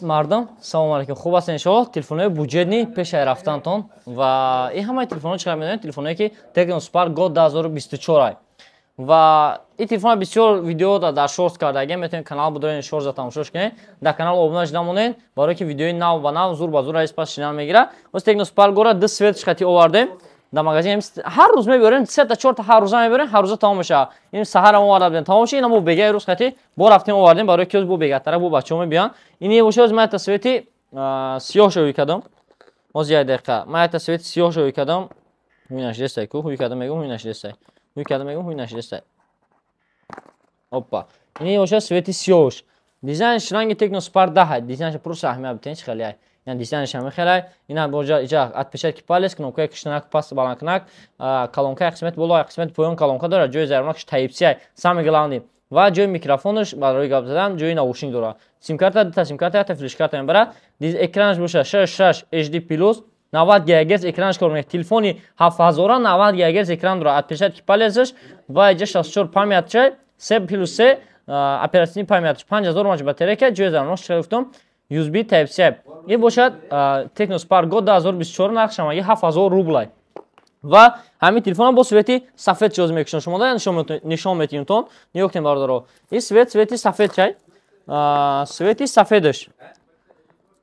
Мардум, салому алейкум, хуб ҳастед иншоалло. Телефонҳои бюджетный пешаи рафтантон ва ин ҳамаи телефонҳо чӣ медонед, телефонҳое ки Tecno Spark Go 2024 ай. Ва ин телефон бисёр видео дар шортс кардагиам, метавонед канал будоред, шортса тамошош кунед. Дар канал обуна шуда монед, барое ки видеои нав ба нав, зур ба зур аис пас шинан мегирад. Оз Tecno Spark Go-ра ду светш хати овардем. Дар магазин ҳар рӯз мебиёрем, сета, чорта ҳар рӯза мебиёрем, ҳар рӯза тамом мешавад. Ин саҳар ам оварда будем, тамом шуд. Ина бо бегаи рӯз хати бо рафтем, овардем, барои ки бо бегатара бо бачаҳо мебиён. Ин боша, оз ман якта свети сиёҳ шоӣ кардам. Оз як дақиқа, ман якта свети сиёҳ шоӣ кардам. Ҳуй нашидестай ку, ҳуй кардам, мегӯм, ҳуй нашидестай, ҳуй кардам, мегӯм, ҳуй нашидестай. Опа, ин боша свети сиёҳш. Дизайнш ранги Tecno Spark 10, дизайнш просто аҳамият битен, чӣ хеле яъне дизайнш ҳами хелай. Ина боҷа иҷа отпечатки палец, кнопкаи киштанак, паст баландкунак, колонка як қисмати боло, як қисмати поён колонка дорад, ҷои заряднакш Type-C, самый главный, ва ҷои микрофонаш барои гап задан, ҷои наушник дорад. Симкарта, дута симкарта, якта флешкарта мебарад. Экранаш боша 6,6 HD плюс, 90 ГГц экранаш кор мекунад. Телефони 7000 90 ГГц экран дорад, отпечатки палецаш ва иҷа 64 памятча, 3 плюс 3 оперативный памятш, 5000 мАч батарейка, ҷои заряднакш, чӣ гуфтам, USB Type-C. Ин бошад Tecno Spark Go 2024, нархш ҳамагӣ 7000 рублай. Ва ҳамин телефонам бо свети сафед чоз мекушам, шумо нишон метиҳемтон. Нигоҳ кунед, бародаро, ин свет, свети сафед чай, свети сафедаш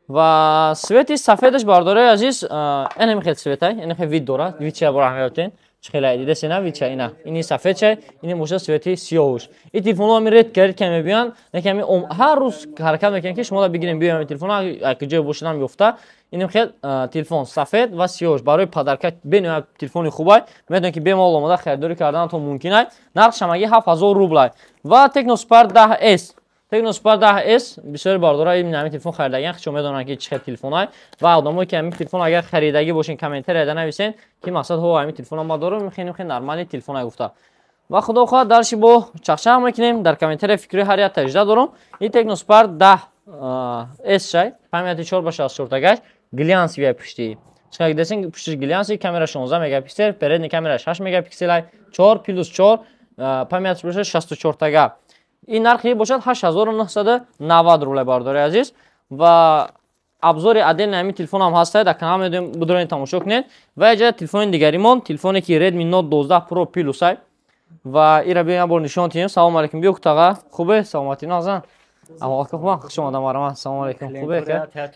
ва свети сафедаш, бародарои азиз, ин хел светай, ин хел вид дорад. Вид чая бора ҳамиётен, чӣ хеле дидесена вид чай, ина ини сафед чай, ини бошад свети сиёҳуш. Ин телефонҳо ҳами редко редко мебиёянд, лекин ҳами ҳар рӯз ҳаракат мекунем, ки шумо бигирем, биёем телефон ҷое бошадам ёфта. Иним хел телефон сафед ва сиёҳуш барои подарка бениҳоят телефони хубай. Метавонед, ки бемалол омода харидорӣ карданатон мумкин ай. Нархш ҳамагӣ 7000 рублай. Ва Tecno Spark 10 S, Tecno Spark 10 S, бисёри бардора ин ҳамин телефон харидагиан, хичо медонанд, ки чӣ хел телефонай. Ва одамое ки ҳамин телефон агар харидагӣ бошен, комментарияда нависен, ки мақсад ҳо ҳамин телефонам ма дорам, хеле хеле нормальный телефонай гуфта. Ва худо хоҳад, дарши бо чақчақ мекунем. Дар комментария фикри ҳар як таҷриба дорам. Ин Tecno Spark 10 S шай, памяти 4 ба 64 тагаш, глянцевый пушти. Чӣ десен, пуштиш глянцевый, камера 16 мегапиксел, передний камера 6 мегапиксел, 4 плюс 4, памятиш бошад 64 тага. Ин нархи бошад 8990 рублай, бардори азиз. Ва обзори отдельный ҳамин телефон ҳам ҳаста дар канал, медоем, будрони тамошо кунед. Ва иҷа телефони дигаримон, телефоне ки Redmi Note 12 Pro Plus ай, ва ира биё як бор нишон тиҳем. Салому алейкум, биё кутаға, хубе, саломатӣ, нозан, аҳволка хубам, хуш омадам, марама, салому алейкум, хубе,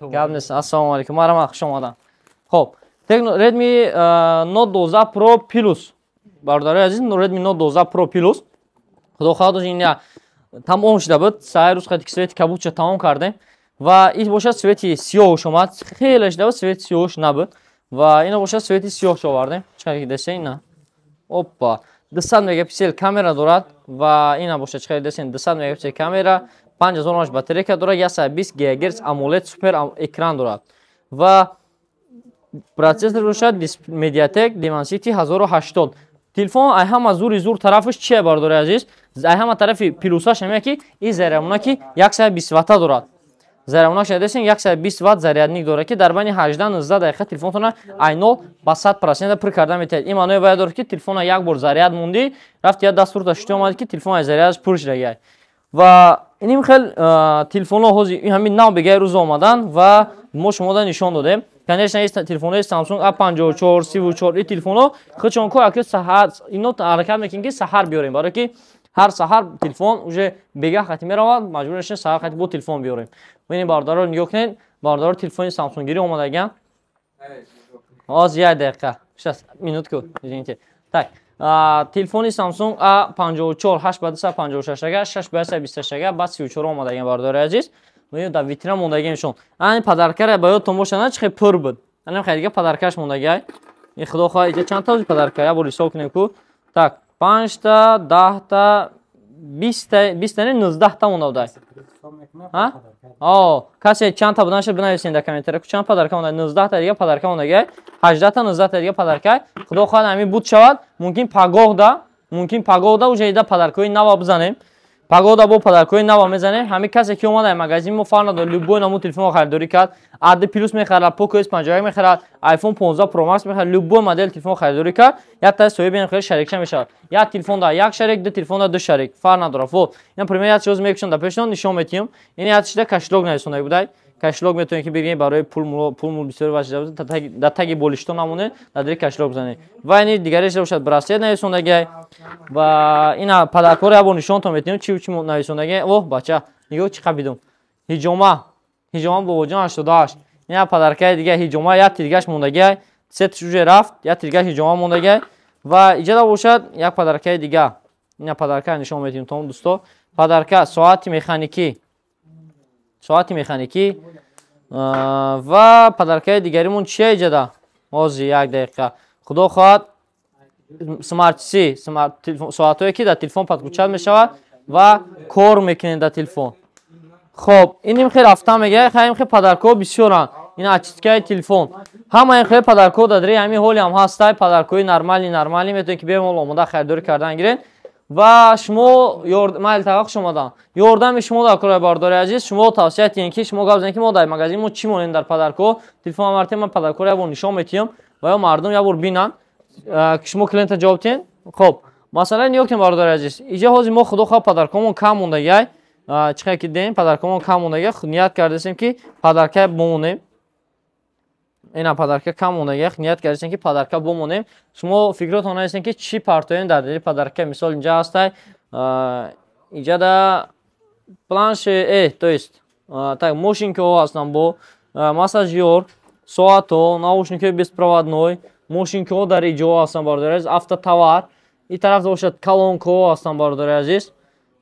гап нест, ассалому алейкум, марама, хуш омадам. Хоб, Redmi Note 12 Pro Plus, бародарои азиз, Redmi Note 12 Pro Plus, худо хоҳад, ин тамом шуда буд. Саҳар рӯз хати свети кабудша тамом кардем ва ин бошад свети сиёҳш омад. Хеле шуда буд, свети сиёҳш набуд, ва ина бошад свети сиёҳш овардем. Чӣ десе, ина, опа, 200 мегапиксел камера дорад. Ва ина бошад, чӣ десен, 200 мегапиксел камера, 5000 мАч батарейка дорад, 120 ГГц AMOLED супер экран дорад ва процессор бошад MediaTek Dimensity 1080. Телефон ай ҳама зури зур тарафаш чие, бардори азиз? Ай ҳама тарафи плюсаш ҳамия, ки ин зарядмона ки 120 ватта дорад. Зарядмонаш десен, 120 ватт зарядник дорад, ки дар байни 18-19 дақиқа телефонтона ай 0 ба 100% пур карда метавонед. Ин маъное вая дорад, ки телефона як бор заряд мондӣ, рафти як дастурта шути омадӣ, ки телефон ай зарядаш пур шудагиай. Ва иним хел телефонҳо ҳози ҳамин нав бегаи рӯз омадан ва мо шумода нишон додем. Конечно, ин телефонҳои Samsung A54, 34, ин телефонҳо худшон ко аки саҳар ино ҳаракат мекунем, ки саҳар биёрем, барое ки ҳар саҳар телефон уже бегаҳ хати меравад, маҷбур мешавем саҳар хати бо телефон биёрем. Бинед, бародаро, нигоҳ кунед, бародаро, телефони самсунгирӣ омадагиан. Ҳоз як дақиқа, сейчас, минутку, извините. Так, телефони Samsung A54, 8 ба 256 ага, 6 ба 128 ага, баъд 34 омадагиан, бародари азиз. Дар витрина мондагиамшон. Ани подаркара ба ёдтон боша, на, чӣ хел пур буд. Анам хел дига подаркаш мондагиай. Ин худо хоҳад, иҷа чанд та подарка, як бор ҳисоб кунем ку. Так, панҷта, 10та, 20та, 20та не, 19та монда будай. О, касе чандта буданша бинависен дар комментария ку, чанд подарка монда. 19та дига подарка мондагиай, 18та, 19та дига подарка. Худо хоҳад, ҳамин буд шавад, мумкин пагоҳда уже ида подаркаҳои нава бизанем. Погода бо подаркои нава мезанем. Ҳамин касе ки омада магазин мо, фарқ надорад, любой намуд телефон харидорӣ кард, A2 Plus мехарад, Poco S51 мехарад, iPhone 15 Pro Max мехарад, любой модел телефон харидорӣ кард, як та соҳиби ин хеле шарикча мешавад. Як телефон да як шарик, ду телефон да ду шарик, фарқ надорад. Вот, например, як чиз мекушам, дар пешатон нишон метиҳам. Ин як чизда кошелёк нависонда будай. Кошелёк метавонед ки бигиред барои пул бисёр вашида, дар таги болишто намонед, дар дили кошелёк бизанед. Ва ини дигареш бошад, браслет нависондагиай. Ва ина подаркҳоро як бор нишонтон метиҳам, чи чи нависондагиай. Оҳ, бача, нигоҳ, чӣ қабидум. Ҳиҷома. Ҳиҷома, бобоҷон, 88. Ина подаркаи дига ҳиҷома, як тиргаш мондагиай. Сетш уже рафт, як тиргаш ҳиҷома мондагиай. Ва иҷода бошад як подаркаи дига. Ина подарка нишон метиҳем то дӯсто. Подарка соати механикӣ. Соати механикӣ ва подаркаи дигаримон чия иҷода? Ҳозир, як дақиқа. Худо хоҳад, смарт-часы, соатҳое ки дар телефон подключать мешавад ва кор мекунед дар телефон. Хоб, иним хел рафта мега, хайм хел подаркҳо бисёранд. Ин очисткаи телефон. Ҳама ин хел подаркҳо дар дари ҳамин ҳоли ҳам ҳастай, подаркҳои нормальный, нормальный, метавонед ки бемалол омода харидорӣ кардан гиред. Ва шумо майли таға, хуш омадан. Ёрдами шумо дар кораи, бардори азиз, шумо тавсия тиҳем, ки шумо гап занед, ки мо дар магазин мо чӣ монем дар подаркҳо. Телефон амартем, ман подаркҳоро як бор нишон метиҳам ва ё мардум як бор бинанд, ки шумо клиента ҷавоб диҳед. Хоб, масалан, нигоҳ кунед, бародари азиз, иҷа ҳозир мо, худо хоҳад, подаркҳомон кам мондагиай. Чӣ қадр ки дидем, подаркҳомон кам мондагиай. Ният кардастем, ки подарка бомонем. Ина подарка кам мондагиай, ният кардастем, ки подарка бомонем. Шумо фикротон нависем, ки чӣ партоем дар дили подарка. Мисол, инҷа ҳастай, иҷада планшет, то есть так, мошинкаҳо ҳастанд, бо массажёр, соатҳо, наушникҳои беспроводной, мошинкаҳо дар иҷо ҳастанд, бародари азиз, автотовар. Ин тараф бошад, колонкаҳо ҳастанд, бародари азиз,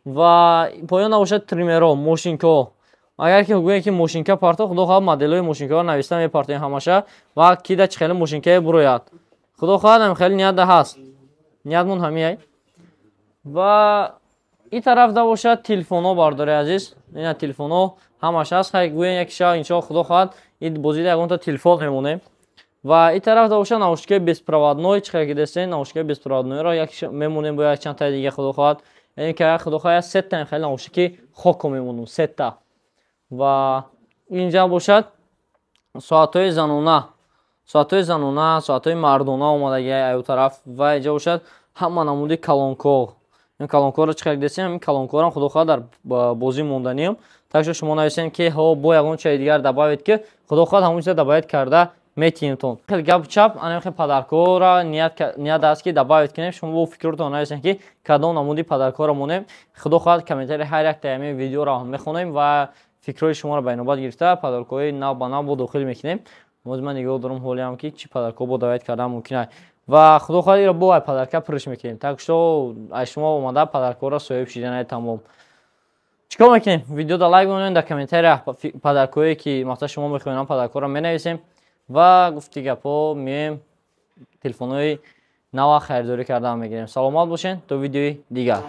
ва поён набошад, тримерҳо, мошинкаҳо. Агар ки гӯем, ки мошинка парто, худо хоҳад, моделҳои мошинкаҳоро нависта мепартоем ҳамаша ва кида чӣ хеле мошинкае бурояд. Худо хоҳад, ҳам хеле ниятда ҳаст. Ниятмон ҳамияй. Ва ин тарафда бошад, телефонҳо, бародари азиз, ина телефонҳо ҳамаш ҳаст. Хай, гӯем, як шаб, иншоалло, худо хоҳад, ин бозида ягонта телефон мемонем. Ва ин тарафда бошад, наушникҳои беспроводной, чӣ хеле ки дестем, наушникҳои беспроводнойро як мемонем бо як чандтаи дига, худо хоҳад. Яъне ки худо хоҳад, сетта хеле наушники хоко мемонем, сетта. Ва инҷа бошад, соатҳои занона, соатҳои занона, соатҳои мардона омадагиай аю тараф. Ва инҷа бошад, ҳама намуди колонкаҳо. Ин колонкаҳоро чӣ хеле дестем, ҳамин колонкаҳоро худо хоҳад, дар бозӣ монданием. Так что шумо нависем, ки ҳо бо ягон чизи дигар добавить, ки худо хоҳад, ҳамон чиза добавить карда метиҳемтон. Хеле гапу чап, ана хел подаркҳоро ният аст, ки добавить кунем. Шумо бо фикротон нависем, ки кадом намуди подаркҳоро монем. Худо хоҳад, комментарии ҳар як ҳамин видеоро мехонем ва фикрҳои шуморо ба инобат гирифта, подаркҳои нав ба нав бо дохил мекунем. Боз ман нигоҳ дорам ҳолиам, ки чӣ подаркҳо бо добавить кардан мумкин аст ва худо хоҳад, иро бо ай подарка пурш мекунем. Так что аз шумо омада подаркҳоро соҳиб шиданай, тамом. Чӣ кор мекунем? Видеода лайк монем, дар комментария подаркҳое ки мақсад шумо мехоҳем, подаркҳоро менависем ва гуфти гапҳо, меоем, телефонҳои нава харидорӣ кардан мегирем. Саломат бошед, то видеои дигар.